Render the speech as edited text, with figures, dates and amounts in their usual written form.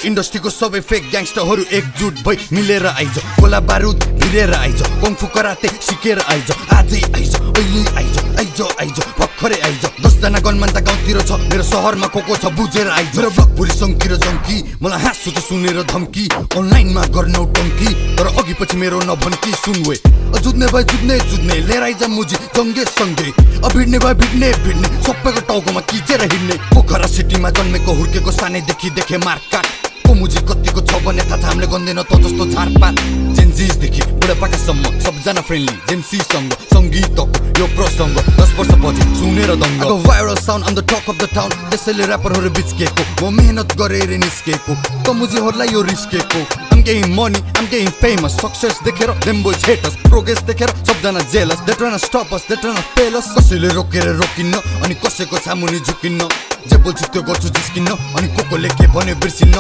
इन्डस्ट्रीको सबै फेक ग्याङ्स्टरहरू एकजुट भई मिलेर आइज गोला बारुद भिरेर आइज कङ्फु कराते सिकेर आइज आजै आइज अहिले आइज भर्खरै आइज 10 जना गनमान त गाउँतिर छ मेरो शहरमा को छ बुझेर आइज मेरो ब्लग भुरी सङ्की र जङ्की मलाई हाँसु त सुनेर धम्की अनलाइनमा गर्नौ टङ्की तर अघि पछि मेरो नभन्की सुनवे जुत्ने भए जुत्ने लिएर आइज मुजी जङ्गे सँगै भिड्ने भए भिड्ने सबैको टाउकोमा किचेर हिँड्ने पोखरा सिटीमा जन्मेको हुर्केको सानैदेखि देखे मार्काट को मुजी कतिको छ भने थाहा छ हामीले गन्दैन त जस्तो झारपात जेन्जिसदेखि बुढापाकासम्म सबजना फ्रेन्डली जेन्सीसँग सङ्गीतको यो प्रसङ्ग 10 वर्षपछि सुनेर दङ्ग viral sound on the talk of the town त्यसैले ऱ्यापरहरू बिच्केको म मेहनत गरेर निस्केको त मुजीहरूलाई यो रिस्केको I'm getting money, I'm getting famous Success देखेर them boys hate us Progress देखेर सबजना jealous They tryna stop us, they tryna fail us कसैले रोकेर रोकिन्न अनि कसैको सामुनि झुकिन्न जे बोल्छु त्यो गर्छु जिस्किन्न अनि कोले के भने बिर्सिन्न